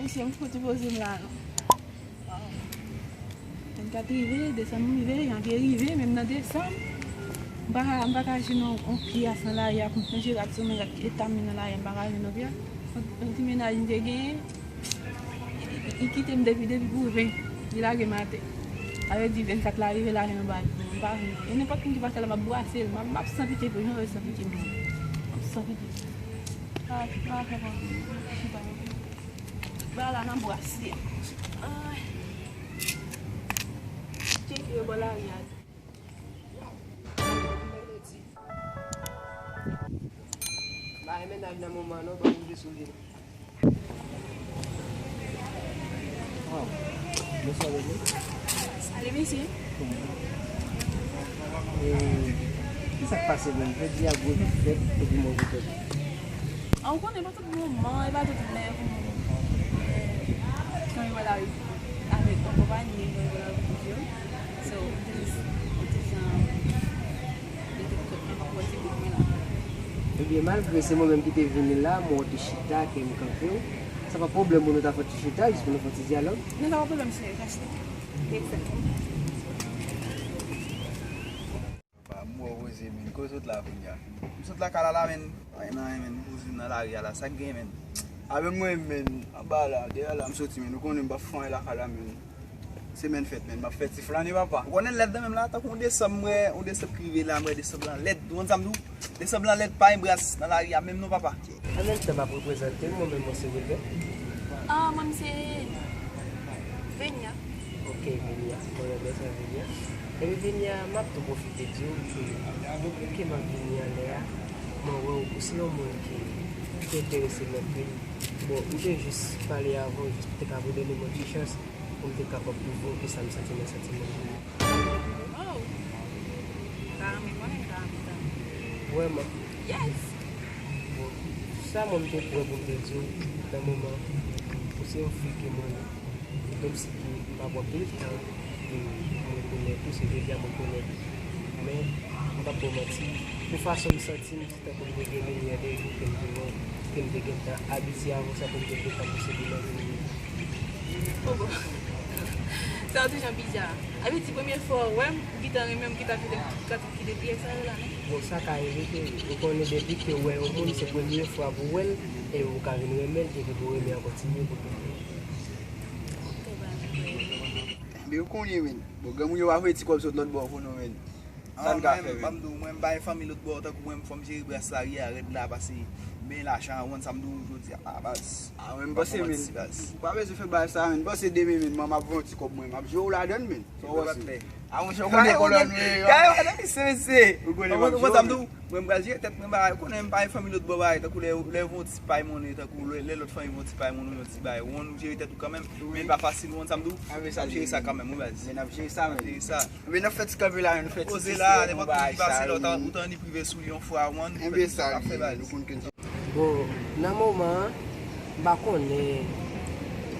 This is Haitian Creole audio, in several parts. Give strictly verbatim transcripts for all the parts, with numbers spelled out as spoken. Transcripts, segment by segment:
Mesye, m fout poze m la non. Vennkat rive, desanm rive, janvye rive, menm nan desanm, m pa ka, m pa ka jwenn yon, yon pyès nan lari a pou m chanje rad sou mwen, gad eta m nan lari a, m pa ka jwenn yon pyès. Yon ti mennaj m te genyen, li, li kite m depi, depi pou ven, li lage m atè. Sa vle di vennkat la rive la, nou pa, nou pa vin. E nenpòt moun ki pase la, m ap brase l, m ap, m ap san pitye pou li, non, san pitye, m ap san pitye. Ah, ah, ah, ah, ah. Tout bagay la nan bras li. Ay. Tcheke yo bò lari a. Pa gen mennaj nan moman an non, pa ouvri sou li. Ah, bonswa, bebe. Salut, mesye. Eh, ki sa k pase menm? Jodi a gwo jou fèt, epi mwen gwo fèt. Ah, ou konnen, e pa tout moman, e pa tout lè pou moun, eh, kanpe wè lari avèk yon konpayi, kanpe wè lari pou yo. So, m te jis, m te jan, m te, m te pran ti bout mwen la. Ebyen, malgre se mwen menm ki te vini la, mwen te chita, ke m kanpe w. Sa pa pwoblèm pou nou ta fè ti chita, jis pou nou fè ti dyalòg? Non, sa pa pwoblèm, cheri, reste. Exact. Pa mò poze, men. Kote w sot la kounya? M sot lakay la, la, men. Ay, nan, men. Poze nan lari a la. Sa k gen, men? Avè mwen, men. Anba la, dèyè la, m soti, men. Ou konnen m pa fè anyen lakay la, men. Semèn fèt, men. M ap fè ti flane, papa. Ou konnen lèd nan men m la, tankou yon desanm, m wè, yon desanm ki rive la, m wè desanm lan lèd. Ou konn sa m di w? Desanm lan lèd, pa yon bras nan lari a, menm non, papa. An menm tan, m ap reprezante m, mwen menm, mwen se Wilbert. Ah, mwen, m se Venia. Ok, Venia. Mwen renmen sa, Venia. Epi, Venia, m ap tou pwofite di w ke depi ke m ap vini anlè a, mwen wè w, ou se yon moun ki, ki enterese m anpil. Bon, m te jis pale avè w, jis pou te ka pou w donn m yon ti chans, pou m te kapab pwouve w ke sa m santi nan santiman. Oh! M ta renmen konnen, m ta renmen tann. Vrèman? Yes! Bon, sa mwen m te prè pou m te di w nan moman, ou se yon fi ke mwen, menm si ke m pa pran pil tan pou m rekonèt ou, se jodi a mwen rekonèt ou. Men, m p ap ba w manti, pou fason m santi m, tankou m te gen milyè de jou ke m te wè w, ke m te gentan abitye avè w, sa pou m te gentan posede nan vi m. Oh, bon. Sa yon ti jan biza. Sa vle di premye fwa w wè m, ou gentan renmen m, ou gentan kite, kite pyès sa yo la, non? Bon, sa ka rive ke ou konnen depi ke w wè yon moun, se premye fwa pou w wè l, e ou ka vin renmen l, epi pou w renmen an kontinye pou toutan. Ebyen, ou konnen, men. Bon, granmoun yo pa voye ti kòb sot lòt bò pou nou, men. Sa n ka fè, men? Mwen, m di w, mwen, m pa gen fanmi lòt bò, tankou mwen, fò m jere bras lari a rèd la, pase men lajan an, ou konn sa m di w jodi a, a, baz. Ah, men m panse, men, ou pa bezwen fè bagay sa, men. M panse demen, men, mwen, m ap voye yon ti kòb mwen, m ap jere w ladann, men. Sa w panse? Ah, monchè, ou konnen kòlòn, wi. Gade, gade, mesye, mesye. Ou konnen m ap jere w, men. Mwen, m pral jere tèt mwen, bagay, ou konnen m pa gen fanmi lòt bò, bagay, tankou lè, lè yon ti pay monnen, tankou lè, lè lòt fanmi yon ti pay monnen, yon ti bagay, ou konn ou jere tèt ou kanmenm, men li pa fasil, ou konn sa m di w? N ap jere sa kanmenm, wi, baz. Men n ap jere sa, men. N ap jere sa. Ebyen, n ap fè ti kanpe la, n ap fè ti poze la, nenpòt moun ki pase la, ou ta, ou ta annik rive sou li yon fwa, ou konn, nou fè ti sa, n ap fè baz. Bon, nan moman an, m pa konnen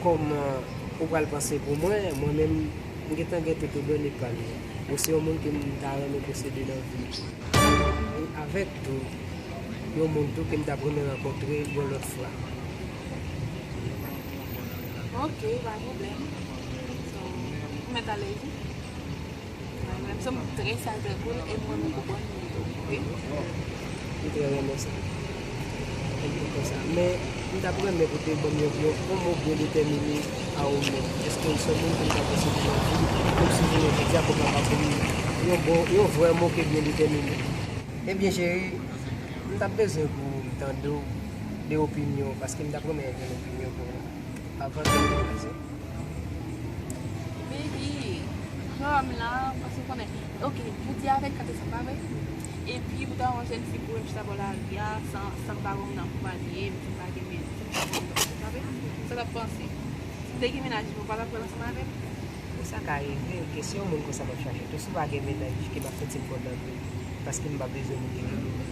kòman ou pral panse pou mwen, mwen menm, m gentan gen tout ou done pa m. Ou se yon moun ke m ta renmen posede nan vi m. E avèk tou, yon moun tou ke m t ap renmen rankontre yon lòt fwa. Ok, pa pwoblèm. So, ou mèt alèz, wi. Mwen menm, m santi m trè sal, trè cool, e mwen menm konprann mwen tou, wi. M trè renmen sa. E m kontan sa. Men, m t ap renmen pou te ban m yon, yon, yon mo byen detèmine a ou menm. Èske ou se yon moun ke m ta posede nan vi m, menm si jounen jodi a pou kapab pou m yon bon, yon vrè mo ke byen detèmine? Ebyen, cheri, m t ap bezwen pou m tande w, de opinyon w, paske m t ap renmen gen opinyon pou ou avan ke m te pase. Baby, jan w wè m la, paske w konnen. Ok, jodi a vennkat desanm, pa vre? Epi, ou ta wè yon jèn fi kouri m chita bò lari a, san, san m pa wè moun nan konpayi, m di m pa gen men, m pa gen men, pa vre? Sa w t ap panse? Si m te gen mennaj, ou pa t ap pral ansanm avè m? Bon, sa ka rive, ke se yon moun konsa m ap chache tou. Si w pa gen mennaj, ke m ap santi m kontan tou. Paske m pa bezwen moun ki gen mennaj.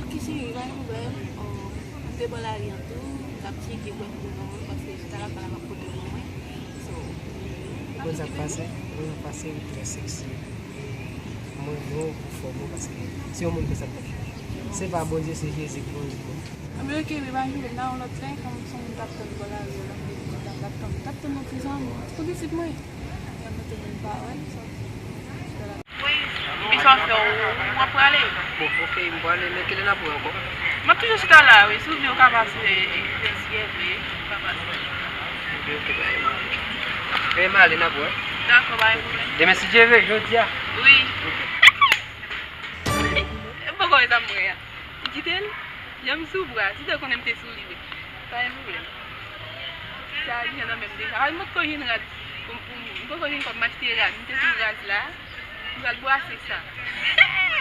Ok, cheri, pa gen pwoblèm. Oh, m te bò lari an tou, m t ap tcheke pou m jwenn yon moun, paske chita la, pa la, m ap pote pou mwen. So, ou konn sa k pase? Ou konn sa k pase, ou trè sexy. Mwen, mwen, ou fò, mwen, paske se yon moun konsa m t ap chache. Se pa Bondye, se Jezi k Bondye. Anben, ok, men pa jere m nan yon lòt lè, kòm se yon moun k ap tann bò lari a, l ap vini. T ap tann, t ap tann yon ti zanmi, ti konn pitit mwen. Epi mwen te vin pa wè l, sa. Wi, men sa w ap fè, w, w ap prale? Bon, ok, m prale, men kilè n ap wè ankò? M ap toujou chita la, wi, si w vle, w ka pase, e, e, vèsyè vre, w ka pase. Ok, ok, bay, m ale. Men m ale, n ap wè. Dakò, pa gen pwoblèm. Demen, si Dye vle, jodi a. Wi. Ok. M poko wè sa m wè a. M kite l, jan m sou bra, si te konnen m te sou li wi. Pa gen pwoblèm. Sa rive nan men m deja. A, m poko jwenn rad pou, pou, m poko jwenn kòb m achte rad. M te sou rad la. M pral bwase sa.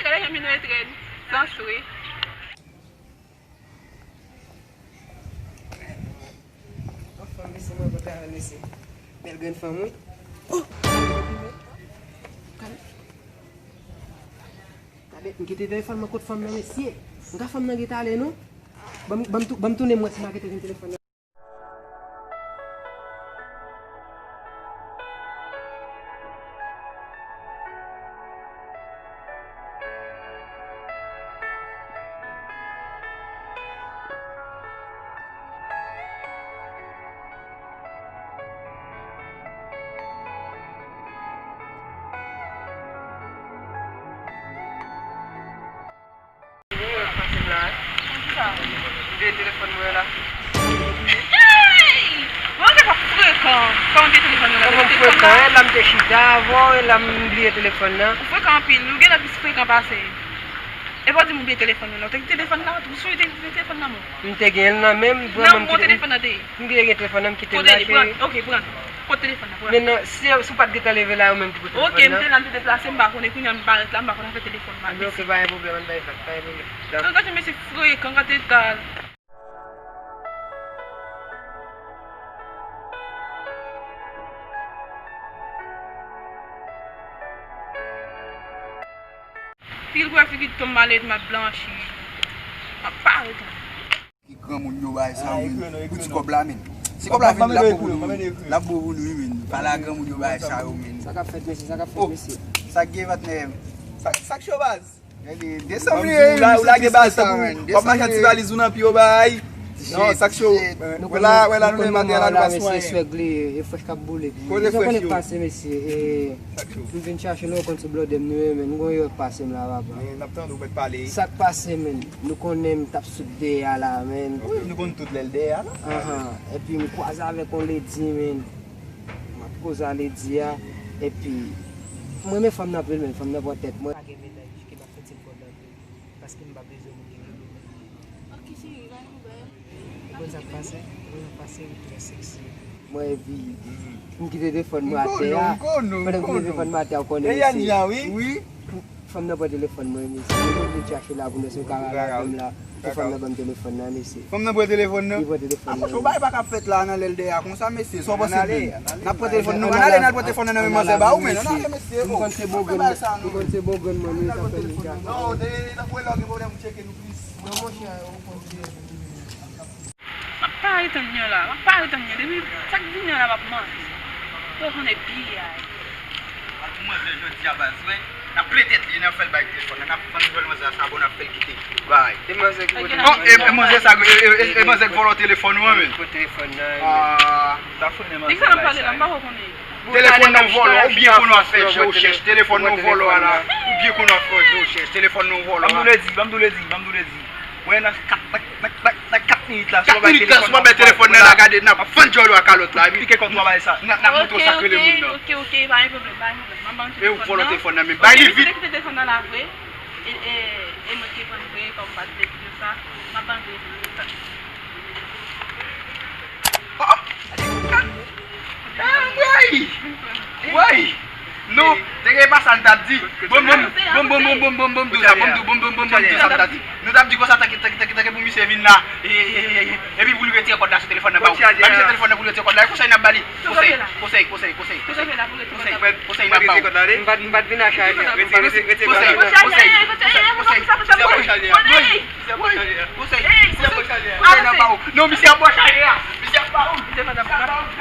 Gade jan m vin ret rèd, san swe. Yon fanm, mesye, mwen konn travay, mesye. Bèl grenn fanm, wi. Oh! Gade, m kite telefòn mwen kot fanm nan, mesye. M ka fanm nan gentan ale, non? Ban m, ban m tou-, ban m tounen m wè si m pa gentan jwenn telefòn nan. Pase m la, wi. Kisa? M bliye telefòn mwen la. Hey! Mwen gen pa frekan. Kòman w bliye telefòn mwen la? Kòman m frekan? E la m te chita avè w, e la m bliye telefòn nan. Ou frekan anpil, ou genlè plis frekan pase m. Epa w di m ou bliye telefòn mwen la. Ou te gen telefòn la? Ou sonje te gen telefòn nan men w? M te gen l nan men m, vrèman m kite. Nan men w telefòn nan te ye? M te gen telefòn nan, m kite l la, cheri. Kote li? Pran. Ok, pran. Kot telefòn nan? Pran. Men non, si, si w pa t gentan leve la, ou menm ki pou telefòn nan. Ok, m te la, m te deplase, m pa konnen, kounye a m parèt la, m pa konn afè telefòn pa. Anben, ok, pa gen pwoblèm, ann bay fèt, pa gen pwoblèm. An, gade mesye frekan, gade egal. Figi l, figi l tonm malèt, m ap blanchi. M ap parèt. Ki granmoun yo bay sa yo, men. Ou di kòb la, men. Si kòb la vin, l ap bon pou nou, men. L ap bon pou nou, wi, men. Pale a granmoun yo bay sa yo, men. Sa k ap fèt, mesye? Sa k ap fèt, mesye? Sa k gen, patnè? Sa, sa k cho, baz? Desann li, ou lage baz tankou w ap mache ak ti valiz ou nan pye w, bay. Non, sa k cho. Wè la, wè la, nou menm materyèl la, nou pa swen anyen. Swèg li ye, e frèch k ap boule. Kote frèch yo? Pase, mesye. M vin chache nou, ou konn se blòdè m nou ye, men. M gon erè k pase m la, papa. Men, n ap tande w mèt pale. Sa k pase, men? Nou konnen m t ap sot dèyè a la, men. Ok, nou konn tout lè l dèyè a la. Ahan. Epi m kwaze avèk yon ledi, men. M ap koze a ledi a. Epi, m renmen fanm nan anpil, men fanm nan pran tèt mwen. Pa gen mennaj ki p ap fè ti kòb anpil. Paske m pa bezwen moun ki gen gwo mennaj. Ok, cheri, pa gen pwoblèm. Ou konn sa k pase? Ou konn sa k pase? Ou trè seksi. Mwen, epi, m kite telefòn mwen atè a. Pandan m kite telefòn mwen atè a, ou konnen, mesye. Fanm nan pran telefòn mwen, mesye. Mwen vin chache la pou nou, se yon kamarad m la. Pou fanm nan ban m telefòn nan, mesye. Fanm nan pran telefòn nan? Li pran telefòn nan. Atensyon, bagay pa ka ap fèt la nan lè l dèyè a konsa, mesye. Sa w panse di? N ap pran telefòn nou, ann ale, n al pran telefòn nan nan men manzè ba ou, men ann ale, mesye. M konn se bon grenn, m konn se bon grenn mwen, men sa fè li ka. Non, de, de, tankou lè w gen pwoblèm, ou tcheke nou plis. Non, monchè, ou konn se M ap pare tann nyan la, m ap pare tann nyan. Depi sa k di nyan la, m ap manje. Ou konnen piyay. Ak manzè jodi a baz, wi. N ap plen tèt li, n ap fè l bay telefòn nan, n ap vann djòl manzè a sa bon, n ap fè l kite bay. E manzè ki pote. Oh, e, e manzè sa, e, e, e, e manzè k vòlò telefòn ou an, men. Pote telefòn nan, men. Ah. Sa frennen manzè bay sa. Telefòn nan vòlò, ou byen konn w ap fè je w chèch, telefòn nan vòlò a la, ou byen konn w ap fè je w chèch, telefòn nan vòlò a. Ban m di w lè di, ban m di w lè di, ban m di w lè di. Wè nan kat, nan, nan, nan, nan kat minit la, si w pa bay telefòn nan, si w pa bay telefòn nan la, gade, n ap vann djòl ou a kalòt la, epi pike kont ou a bay sa. N ap, n ap montre w sa k rele moun nan. Ok, ok, ok, pa gen pwoblèm, pa gen pwoblèm. M ap ban w telefòn nan. Epi w vòlò telefòn nan, men bay li vit. Ok, m kite telefòn nan la vre. E, e, e mwen ki pran vre, kòm m pa t vle di nou sa, m ap ban l telefòn nan. Oh, oh. Ah, woy! Woy! Nou, te gen pa sa n t ap di. Bom, bom, bom, bom, bom, bom, bom, bom, bom, sa m t ap di. Nou t ap di konsa, tanke, tanke, tanke, tanke pou misye vin la. E, e, e, e, e, epi pou l retire kòd la sou telefòn nan, ba ou. Ba misye telefòn nan pou l retire kòd la. E konsèy n ap ba li. Konsèy, konsèy, konsèy, konsèy. Konsèy, konsèy n ap ba ou. M pa t, m pa t vin ak chajè. Konsèy, konsèy, konsèy, konsèy. Konsèy, konsèy, konsèy n ap ba ou. Non, misye ap ba w chajè a. Misye ap ba ou. Misye ap ba ou.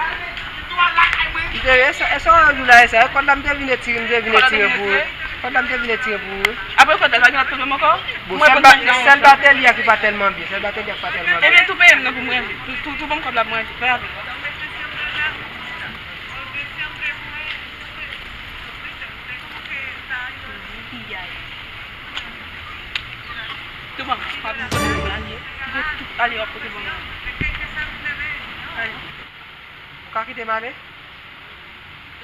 Misye, e sa, e sa w di la, e sa, e kòd la m te vin retire, m te vin retire pou ou. Kòd la m te vin retire pou ou, wi. Apre kòd la, pa gen lòt pwoblèm ankò? Bon, sèl ba-, sèl batèri a ki pa tèlman byen, sèl batèri a ki pa tèlman byen. Ebyen, tou peye m non pou m ranje. Tou, tou, tou ban m kòb la pou m ranje. Fè rapid. Tout bon, pa vin kote m lage. Kite tout ale w ap pote ban mwen. Ale. Ou ka kite m ale?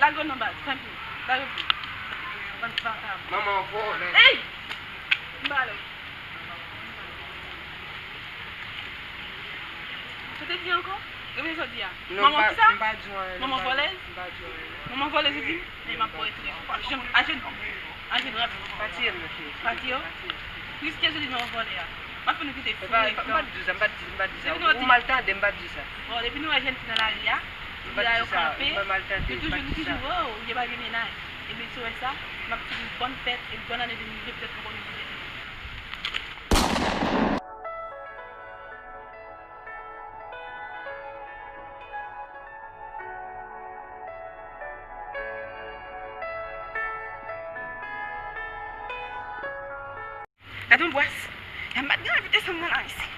Lage w non baz, tanpri. Lage pou. Bann vakabon. Manman vòlè. Ey! M pale w. Sa te di ankò? Repete sa w di a. Non, manman kisa? M pa di w anyen. Manman vòlèz? M pa di w anyen. Manman vòlèz ou di? Men m ap ba w etre. Aje, aje, aje drap. Pa tiye m non cheri. Pa tiye w? Pa tiye m. Piske ou di manman vòlè a. M ap fè nou kite fou. M pa di sa, m pa di, m pa di sa. Ou mal tande, m pa di sa. Bon, depi nou wè jèn fi nan lari a, li la yo kanpe, nou toujou, nou toujou, oh, ou gen pa gen mennaj. Ebyen, si w wè sa, m ap di nou bòn fèt e bòn ane de mil vennde, petèt nou konnen nou vennde. Gade yon bwès. Yon bat gen anvi desann nan la isi.